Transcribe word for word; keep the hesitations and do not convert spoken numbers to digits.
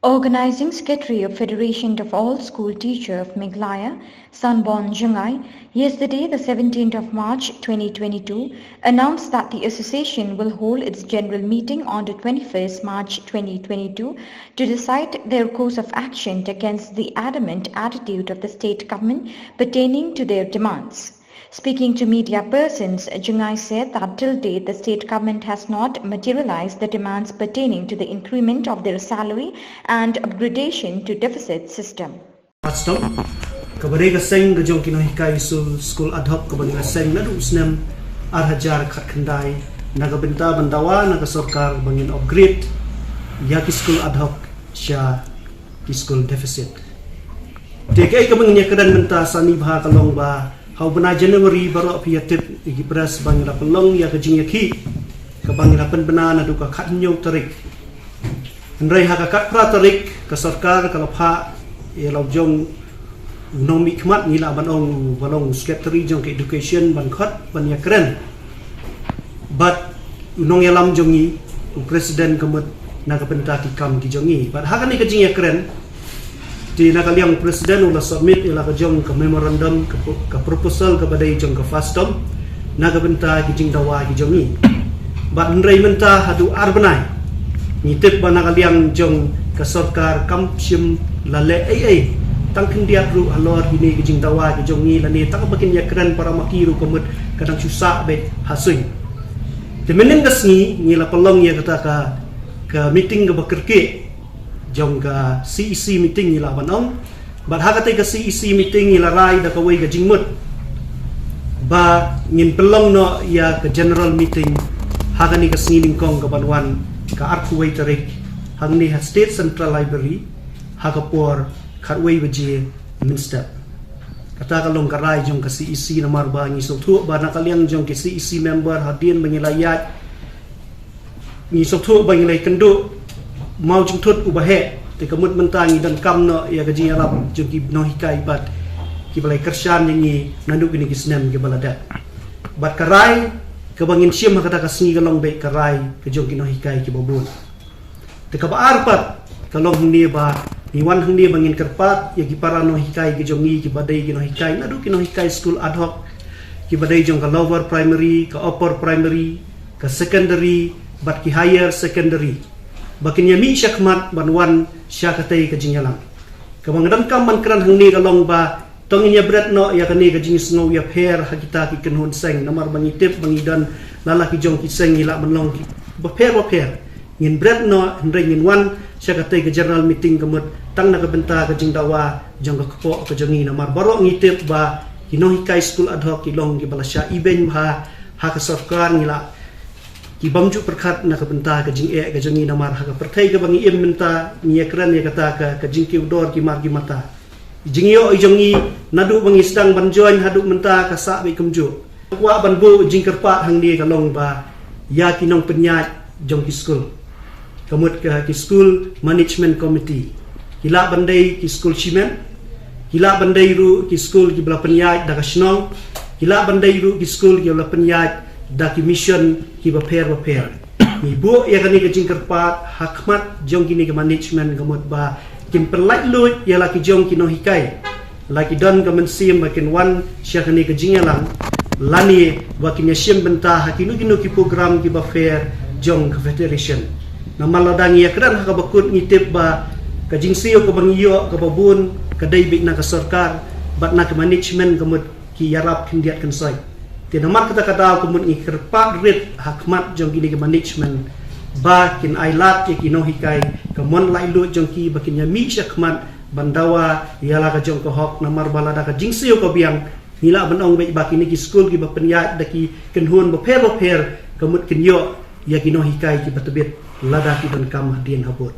Organizing Secretary of Federation of All School Teacher of Meghalaya, Sanborn Jngai, yesterday, the seventeenth of March twenty twenty-two, announced that the association will hold its general meeting on the twenty-first March twenty twenty-two to decide their course of action against the adamant attitude of the state government pertaining to their demands. Speaking to media persons, Jngai said that till date the state government has not materialized the demands pertaining to the increment of their salary and upgradation to deficit system. Custom, kaba dei ka seng ka jong ki nonghikai skul, skul ad hoc kaba dei ka seng naduh u snem ar hajar khatkhyndai, na ka bynta ban dawa na ka sorkar ba ngin upgrade ïa ki skul ad hoc sha ki skul deficit. Te kaei kaba ngin ïakren mynta sani bha ka long ba ha u bnai January baroh phi ïatip ïa ki press ba ngi la pynlong ïa ka jingïakhih kaba ngi la pynbna naduh ka khathynñiew tarik. Hynrei ha ka khatphra tarik ka sorkar ka la phah ïa la u jong u nongmihkhmat, ngi lah ban ong uba long u secretary jong ka education ban khot ban ïakren bad u nongïalam jong ngi, u president, ka mut na ka bynta ki kam ki jong ngi. Bad ha kane ka jingïakren, te na ka liang u president u la submit ïa la ka jong ka memorandum, ka, ka proposal kaba dei jong ka FASTOM na ka bynta ki jingdawa ki jong ngi. Bad hynrei mynta haduh ar bnai ngi tip ba na ka liang jong ka sorkar kam shym la leh ei ei tang khyndiat ruh halor kine ki jingdawa ki jong ngi, lane tang ba kin ïakren para ma ki ruh ka mut ka dang shu sah beit ha suiñ. Te mynhynnin ka sngi ngi la pynlong ïa kata ka, ka meeting kaba kyrkieh jong ka CEC meeting ngi lah ban ong. Bad ha katei ka CEC meeting ngi la rai da kawei ka jingmut ba ngin pynlong noh ïa ka general meeting ha kane ka sngi nyngkong kaban wan, ka arphew wei tarik, hangne ha State Central Library ha ka por khatwei baje mynstep. Kata ka long ka rai jong ka CEC, namar ba ngi sngewthuh ba na ka liang jong ki CEC member hadien ba ngi la ïaid, ngi sngewthuh ba ngi la ïakynduh maw jingthut uba heh. Te ka mut mynta ngi donkam noh ïa ka jingïarap jong ki nonghikai bad kiba la ïakyrshan ïa ngi naduh kine ki snem kiba la dep. Bad ka rai kaba ngin shim ha kata ka sngi ka long beit ka rai ka jong ki nonghikai kiba bun. Te kaba ar pat ka long hangne ba ngi wan hangne ba ngin kyrpad ïa ki para nonghikai ki jong ngi kiba dei ki nonghikai naduh ki nonghikai skul ad hoc, kiba dei jong ka lower primary, ka upper primary, ka secondary bad ki higher secondary, ba kin ïa mih shakhmat ban wan sha katei ka jingïalang. Kaba nga donkam ban kren hangne ka long ba to ngin ïa bret noh ïa kane ka jingsngew ïapher ha kita ki kynhun seng, namar ba ngi tip ba ngi don la la ki jong ki seng ngi lah ban long kiba pher bapher. Ngin bret noh, hynrei ngin wan sha katei ka general meeting ka mut tang na ka bynta ka jingdawa jong ka kpoh ka jong ngi, namar baroh ngi tip ba ki nonghikai skul ad hoc ki long kiba la shah ibeiñ bha ha ka sorkar. Ngi lah ki bym ju pyrkhat na ka bynta ka jingeh ka jong ngi, namar ha ka pyrthei kaba ngi im mynta ngi ïakren ïa kata ka, ka jingkiew dor ki mar ki mata. Jingïoh i jong ngi naduh ba ngi sdang ban join haduh mynta ka sah beit kumjuh. Kwah ban buh jingkyrpad hangne ka long ba ïa ki nongpynïaid jong ki skul, ka mut ka ki school management committee, ki lah ban dei ki skul shimet, ki lah ban dei ruh ki skul kiba la pynïaid da ka shnong, ki lah ban dei ruh ki skul kiba la pynïaid da ki mission kiba pher bapher. Ngi buh ïa kane ka jingkyrpad ha khmat jong kine ki management ka mut ba kin pynlait luid ïa la ki jong ki nonghikai, la ki don ka mynsiem ba kin wan sha kane ka jingïalang, lane ba kin ïa shim bynta ha kino kino ki program kiba pher jong ka federation. Namar lada ngi ïakren ha kaba kut ngi tip ba ka jingsiew kaba ngi ïoh kaba bun ka dei beit na ka sorkar bad na ka management ka mut ki ïarap khyndiat khynsoit. Te namar kata ka daw ka mut ngi kyrpad rit ha khmat jong kine ki management ba kin ai lad ïa ki nonghikai ka mon laitluid jong ki ba kin ïa mih shakhmat ban dawa ïa la ka jong ka hok, namar ba lada ka jingsiew ka biang ngi lah ban ong beit ba kine ki skul kiba pynïaid da ki kynhun bapher bapher ka mut kin ïoh ïa ki nonghikai kiba tbit lada ki donkam hadien habud.